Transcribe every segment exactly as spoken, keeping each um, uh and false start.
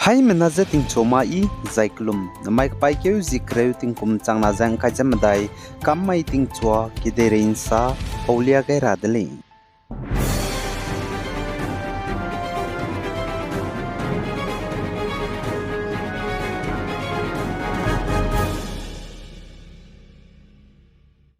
Haimena je tingchu ma i, zai kelum, namai kepaîkeu zi kereu tingkum changna ze ngkai ze medai, kam mai tingchua, kedeirei nsa, paulia gai ra de lei.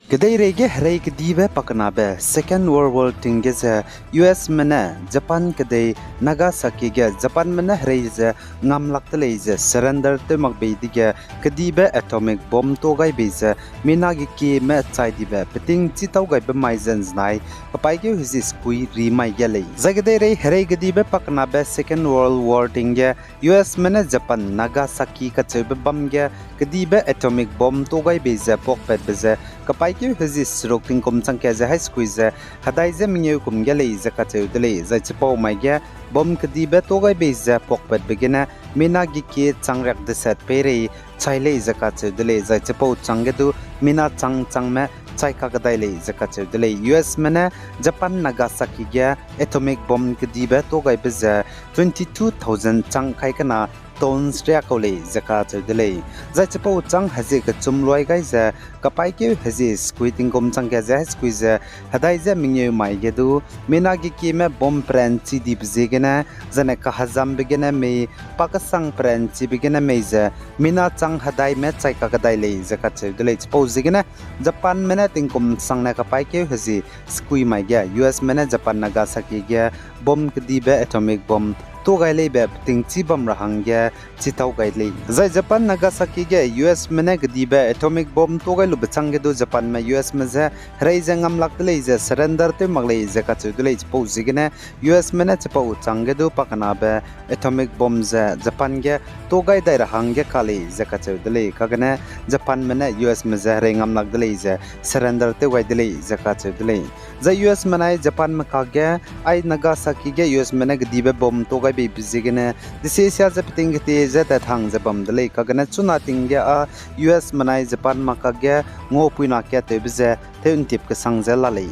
Kedeirei ge herei kedibe pakenabe Second World War ting ge ze U S me ne Japan kedei Nagasaki ge Japanme ne herei ze ngamlak de lei ze surrender tew mak bei dege kedibe atomic bomb tuâ gai bei ze mina gekieme chai dibe peting chîtau gaibe mai ze nzenai kepaîkeu hezi sekui ri mai ge lei. Zai kedeirei herei kedibe pakenabe Second World War ting ge U S me ne Japan Nagasaki kacheube bam ge kedibe atomic bomb tuâ gai bei ze puakpatbe ze kepaîkeu hezi seruk tingkum changkat ze hai sekui ze hedai ze mengeu kum ge lei ze kacheu de lei. Zai chipau mai ge bomb kedibe tuâ gai bei ze puakpatbe gene mina gekie chang riak deset peirei chai lei ze kacheu de lei. Zai chipau chang ge du mina chang changme chai kakdai lei ze kacheu de lei. U S me ne Japan Nagasaki ge atomic bomb kedibe tuâ gaibe ze twenty two thousand chang kai kena tons riakau lei ze kacheu de lei. Zai chipau chang hezie kechum luai gai ze kepaîkeu hezie sekui tingkum changkat ze hai sekui ze hedai ze mengeu mai ge du mina gekieme bomb peranchi dibe ziegene, zane kahezambe gene mei, pakesang peranchibe gene mei ze mina chang hedaime chai kakdai lei ze kacheu de lei. Chipau ziegene Japanme ne tingkum sangne kepaîkeu hezie sekui mai ge U S me ne Japan Nagasaki ge bomb kedibe atomic bomb tuâ gai leibe peting chî bam ra hangge chîtau gai lei. Zai Japan Nagasaki ge U S me ne kedibe atomic bomb tuâ gai lube chang ge du Japanme U S me je herei ze ngamlak de lei ze surrender tew mak lei ze kacheu de lei. Chipau ziegene U S me ne chipau chang ge du pakenabe atomic bomb ze Japan ge tuâ gai dai ra hangge ka lei ze kacheu de lei. Kagene Japanme ne U S me je herei ngamlak de lei ze surrender tew gai de lei ze kacheu de lei. Zai U S menai Japanme kakge, ai Nagasaki ge U S me ne kedibe bomb tuâ gai beibe ziegene desiesia ze peting ketie ze tat hang ze bam de lei. Kagene chuna ting ge â U S menai Japanme kakge ngapuina katewbe ze tew ntip kesang ze la lei.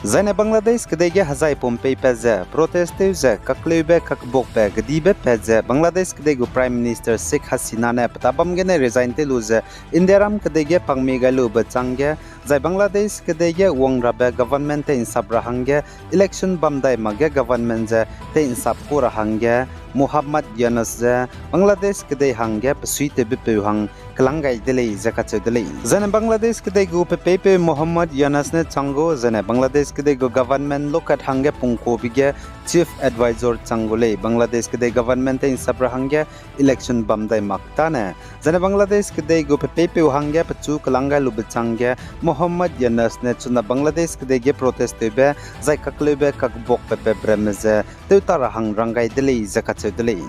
Zaine Bangladesh kedei ge hezaipum peipat ze protest tew ze kakleube kakbuakbe kedibe pat ze Bangladesh kedei gu Prime Minister Sheikh Hasina ne pe tabam gene resign tew lu ze Indiaram kedei ge pangmi gai lube chang ge, zai Bangladesh kedei ge wang rabe government tei'nsap ra hangge election bam dai makge government ze tei'nsap ku ra hangge Muhammad Yunus ze Bangladesh kedei hangge pesuitewbepeu hang kelang gai de lei ze kacheu de lei. Zaine Bangladesh kedei gu pepeipeu Muhammad Yunus ne chang gu, zaine Bangladesh kedei gu government lokat hangge pungkuabe ge chief advisor chang gu lei. Bangladesh kedei government tei'nsap ra hangge election bam dai mak tane, zaine Bangladesh kedei gu pepeipeu hangge pechu kelang gai lube chang ge Muhammad Yunus ne chuna Bangladesh kedei ge protest tewbe zai kakleube kakbuakbe pe breme ze tewta ra hang rang gai de lei ze kacheu de lei.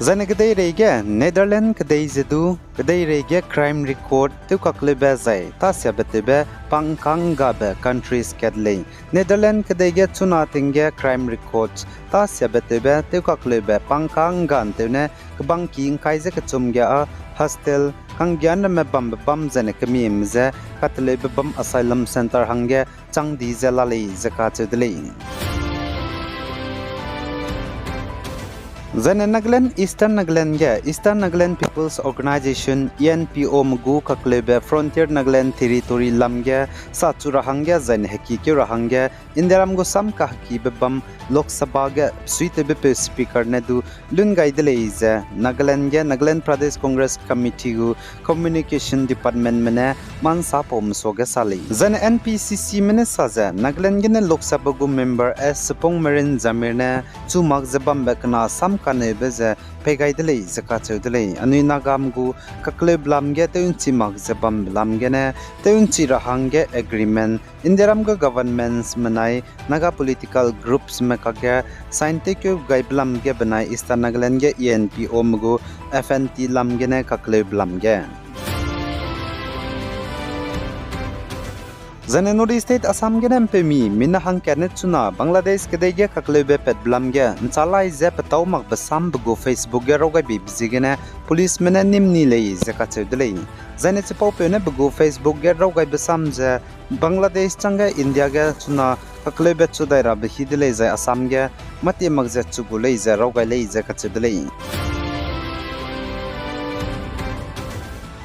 Zaine kedeirei ge Netherlands kedei ze du kedeirei ge crime record tewkakleube zai tâsiabe tewbe pangkanggabe countries kat lei. Netherlands kedei ge chuna ting ge crime record tâsiabe tewbe tewkakleube pangkangga ntew ne kebangki ngkai ze kechum ge â hostel kanggianramme bambe bam zaine kemieme ze kateleube bam asylum centre hangge chang di ze la lei ze kacheu de lei. Zaine Nagaland, Eastern Nagaland ge Eastern Nagaland People's Organisation, E N P O me gu kakleube Frontier Nagaland Territory lam ge sachu ra hangge zaine hekikeu ra hangge Indiaram gu sam kahekibe bam Lok Sabha ge pesuitewbepeu speaker ne du lun gai de lei ze Nagaland ge Nagaland Pradesh Congress Committee gu communication departmentme ne mansapaume suage sa lei. Zaine N P C Cme ne sa ze Nagaland gene Lok Sabha gu member S Supongmeren Jamir ne chu mak ze bambe kena sam kaneube ze pei gai de lei ze kacheu de lei. Anui Nagame gu kakleube lam ge tew'nchi mak ze bambe lam gene tew'nchi ra hangge agreement Indiaram gu governments menai Naga political groupsme kakge sign tewkeu gaibe lam ge benai Eastern Nagaland ge E N P O me gu F N T lam gene kakleube lam ge Zaine North East State Assam gene mpeumi mina hangkatne chuna Bangladesh kedei ge kakleube patbe lam ge ’nchâlai ze petâu makbe sambe gu Facebook ge raw gaibe ziegene policeme ne nîm ni lei ze kacheu de lei. Zaine chipaupeu ne pe gu Facebook ge raw gaibe sam ze Bangladesh changge India ge chuna kakleube chu dai rabe hî de lei zai Assam ge mâtie mak ze chu gu lei ze raw gai lei ze kacheu de lei.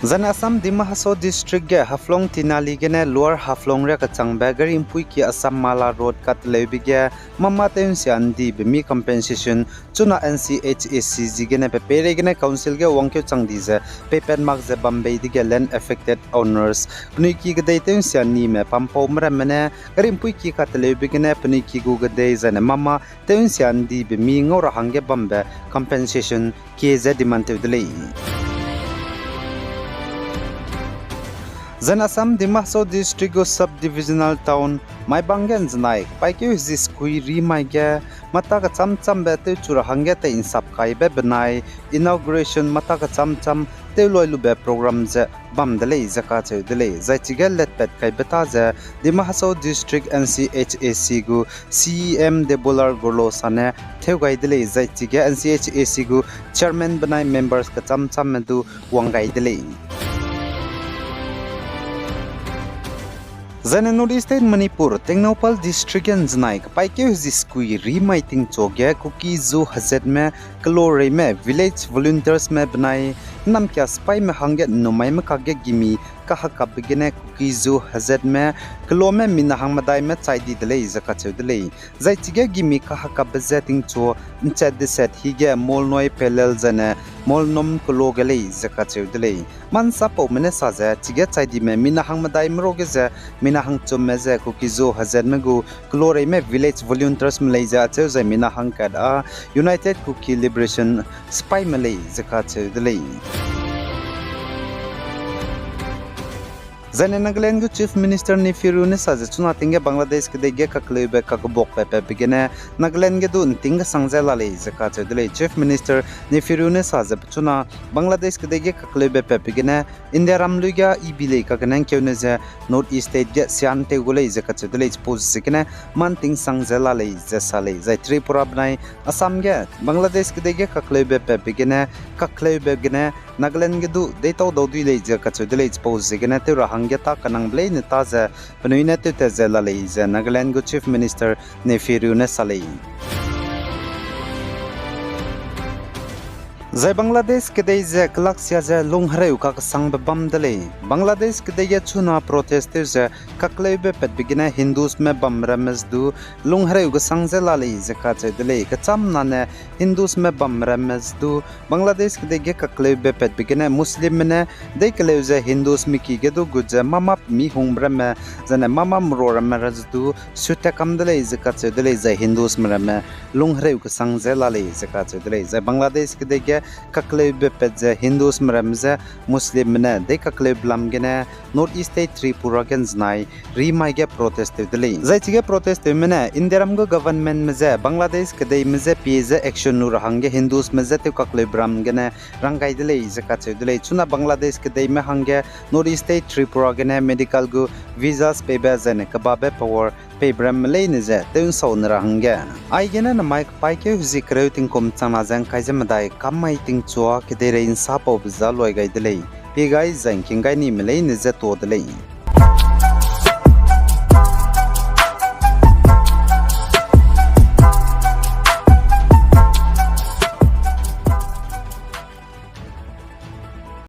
Zaine Assam Dima Hasao District ge Haflong Tinali gene Lower Haflong riakechangbe gari ’mpuiki Assam Mala Road kateleube ge mâ mâ tew'nsia ’ndibe mi compensation chuna N C H A C ziegene pe peireigene council ge wangkeu chang di ze peipat mak ze bam bei dege land affected owners penui ki kedei tew'nsia nime pampaume ramme ne gari ’mpuiki kateleube gene penui ki gu kedei zaine mâ mâ tew'nsia ’ndibe mi ngau ra hangge bambe compensation kie ze demand tew de lei. Zaine Assam Dima Hasao District gu Sub-Divisional Town Maibang ge ’nzenai kepaîkeu hezi sekui ri mai ge mâta kechâm châmbe tewchu ra hangge tei'nsap kaibe benai inauguration mâta kechâm châm tewloi lube program ze bam de lei ze kacheu de lei. Zai chige letpat kaibe ta ze Dima Hasao District N C H A C gu C E M Debolal Gorlosa ne theu gai de lei. Zai chige N C H A C gu chairman benai members kechâm châmme du wang gai de lei. Zaine North East State Manipur, Tengnoupal District ge ’nzenai kepaîkeu hezi sekui ri mai tingchu ge Kuki-Zo hezatme keloreime village volunteersme benai ’nnamkia sipaîme hangge ’nnumaime kakge gimi kahekapbe gene Kuki-Zo hezatme kelome mina hangmedaime chai di de lei ze kacheu de lei. Zai chige gimi kahekapbe je tingchu ’nchat deset hige Molnoi Pelel zaine Molnom kelo ge lei ze kacheu de lei. Mâ ’nsapaume ne sa ze chige chai dime mina hangmedaime ruage ze mina hangchumme ze Kuki-Zo hezatme gu keloreime village volunteersme lei ze acheu zai mina hangkat â United Kuki Liberation sipaîme lei ze kacheu de lei. Zaine Nagaland gu Chief Minister Neiphiu Rio ne sa ze chuna ting ge Bangladesh kedei ge kakleube kakebakbe patbe gene Nagaland ge du ’nting kesang ze la lei ze kacheu de lei. Chief Minister Neiphiu Rio ne sa ze chuna Bangladesh kedei ge kakleube patbe gene Indiaram lui ge ibi lei kagene ’ngkeune ze North East State ge sian tew gu lei ze kacheu de lei. Chipau ziegene mâ ’nting sang ze la lei ze sa lei. Zai Tripura benai Assam ge Bangladesh kedei ge kakleube patbe gene kakleube gene Nagaland ge du deîtau dau dui lei ze kacheu de lei. Chipau ziegene tew ra hangge ta kanangbe leine ta ze penui ne tewtat ze la lei ze Nagaland gu Chief Minister Neiphiu Rio ne sa lei. Zai Bangladesh kedei ze kelaksia ze lunghereu kakesangbe bam de lei. Bangladesh kedei ge chuna protest tew ze kakleube patbe gene Hindusme bam ramme du lunghereu kesang ze la lei ze kacheu de lei. Kechâmnane Hindusme bam ramme du Bangladesh kedei ge kakleube patbe gene Muslimme ne dei keleu ze Hindusme ki ge du gut ze mâ mâ pemi hungbe ramme zaine mâ mâ merua ramme ra du suitat kam de lei ze kacheu de lei. Zai Hindusme ramme lunghereu kesang ze la lei ze kacheu de lei. Zai Bangladesh kedei ge kakleube pat ze Hindusme ramme je Muslimme ne dei kakleube lam gene North East State Tripura ge ’nzenai ri mai ge protest tew de lei. Zai chige protest tewme ne Indiaram gu governmentme je Bangladesh kedeime je pie ze action lu ra hangge Hindusme je tew kakleube ram gene rang gai de lei ze kacheu de lei. Chuna Bangladesh kedeime hangge North East State Tripura gene medical gu visas peibe zaine kebabe power peibe ramme leine ze tew ’nsau ne ra hangge aigene namai kepaîkeu hezi kereu tingkum changna ze ’ngkai ze medai kam mai tingchua kedeirei ’nsapaube za luai gai de lei. Pie gai zai ’ngking gai nime leine je tuâ de lei.